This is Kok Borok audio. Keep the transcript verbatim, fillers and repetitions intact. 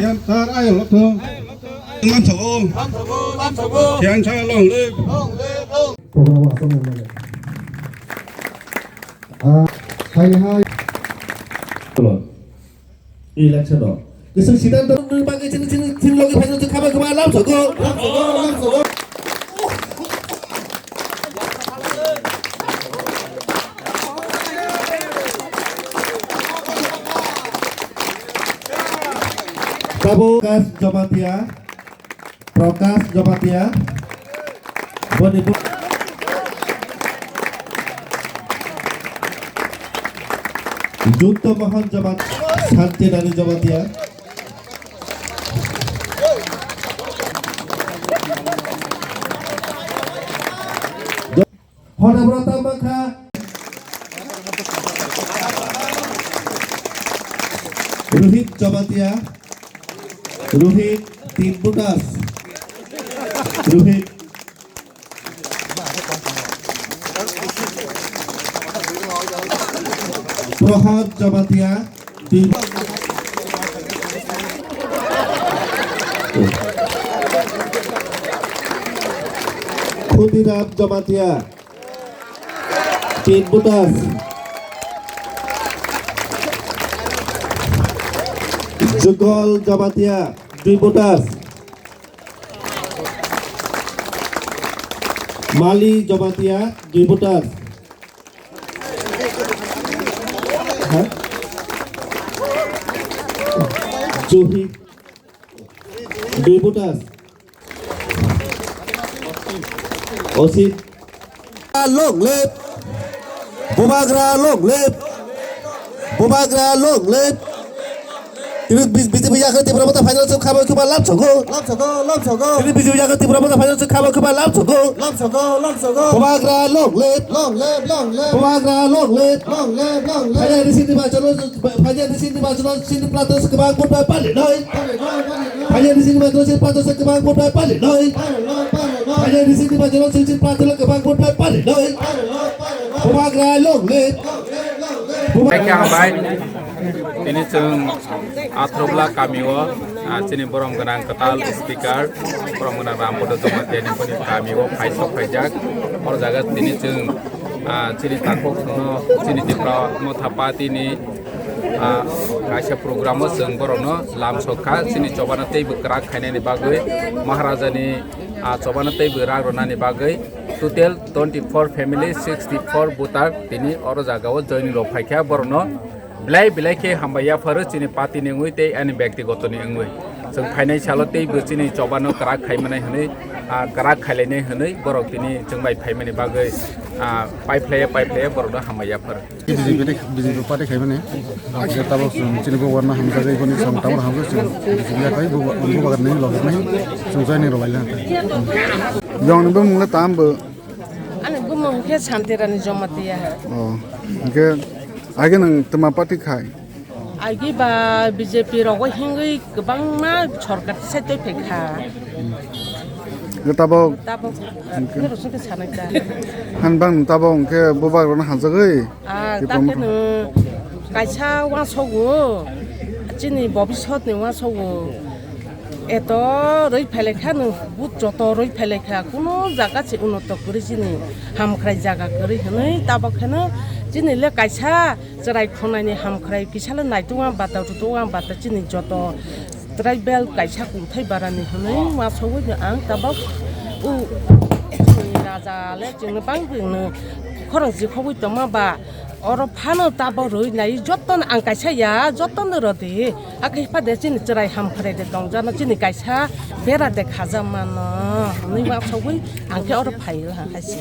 Yang sar ayol thung. Lamsogo. Lamsogo, lamsogo. Yang sar long live. Long live, long. Program asam yang mana? Ah, hai hai. Election o. Kisah sidang dong dong bagi sini sini sini lagi banyak tu kabar kabar lamsogo. Lamsogo, lamsogo. Tabuk Prakash Jamatia, Prakash Jamatia, boni bu-, Jukto Mohan Jamatia, Santi Rani Jamatia. Hora bora tamo kha. Rohit Jamatia. Rohit, tin butas. Rohit. Prohad Jamatia. Tin. Khudiram Jamatia. Tin butas. Jugol Jamatia. Dui butas. Mali Jamatia. Dui butas. Ha? Juhi. Dui butas. Osit. Long live. Bubagra long live. Bubagra long live. Tini B J P yakni Tipra Motha final se khabo khiba lamsogo. Lamsogo, lamsogo. Tini B J P yakni Tipra Motha final se khabo khiba lamsogo. Lamsogo, lamsogo. Bubagra long live. Long live, long live. Bubagra long live. Long live, long live. Phaya risini ba chalo, phaya risini ba chalo, sini plato se khabo khiba pali noi. Pali noi, pali noi. Phaya risini ba chalo, sini plato se khabo khiba pali noi. Pali noi, pali noi. Phaya risini ba chalo, sini plato se khabo khiba pali noi. Pali noi, pali noi. Bubagra long live. Hai khe hambai. Tini chwng Athrobla kamio, ah, chini borom gwnang kwtal speaker, borom gwnang Rambodo Jamatia ni boni kamio phai sok phaijak. Oro jaga tini chwng, ah, chini takhuk songno chini Tipra Motha Party ni, ah, kaisa program o chwng borokno lam sok kha. Chini chobana teibo kwrak khainani bagwi Maharaja ni, ah, chobana teibo rak rwnani bagwi. Total twenty four family, sixty four voter tini oro jaga o joining rok phai kha, borokno belai belai khe hambai yapharo chini party ni wngwi tei ani byaktigoto ni wngwi. Chwng phainai salo teibo chini chobano kwrak khai manai hwnwi, ah, kwrak khailainai hwnwi borok tini chwng bai phaimani bagwi, ah, paiphlaiya paiphlaiya borokno hambai yapharo. B J P ni, B J P party khaimani. Hingke tabok chwng chini bubagrano hamjagwi boni chwng tabok hamjagwi chwng B J P yakhai buba-, bubagrani loge nai chwng joining rwlaina. Yong ni bumung le tam bo? Ani bumung khe Santirani Jamatia. Oh, hingke age nang tama party khai? Agi ba B J P rogo hingwi kwbangma sorkar se twi phaikha. Hingke tabok? Tabok. Hingke? Nirok singke sanai ta. Han bang tabok hingke bubagrano hamjagwi? Ah, Tipra Motha. Tate nwng kaisa uansukgo, chini bobisot ni uansukgo. Eto rwi phailai kha nwng, but joto rwi phailai kha, kuno jaga se unoto kwrwi chini hamkrai jaga kwrwi hwnwi. Tabok kheno chini le kaisa chwrai khonai ni hamkrai kisa le naituk ang bata rutuk ang bata chini joto. Tribal kaisa kungthai barani hwnwi uansugwi no ang tabok o chini raja le chwngno bang bwino khorang jikhogwi tongma ba oro phano tabok rwi nai jotono ang kaisa ya jotono rw di. Hakhe hepha de chini chwrai hamkrai de tongjano chini kaisa bera de khaja mano hwnwi uansugwi ang khe oro phaio ha hai se.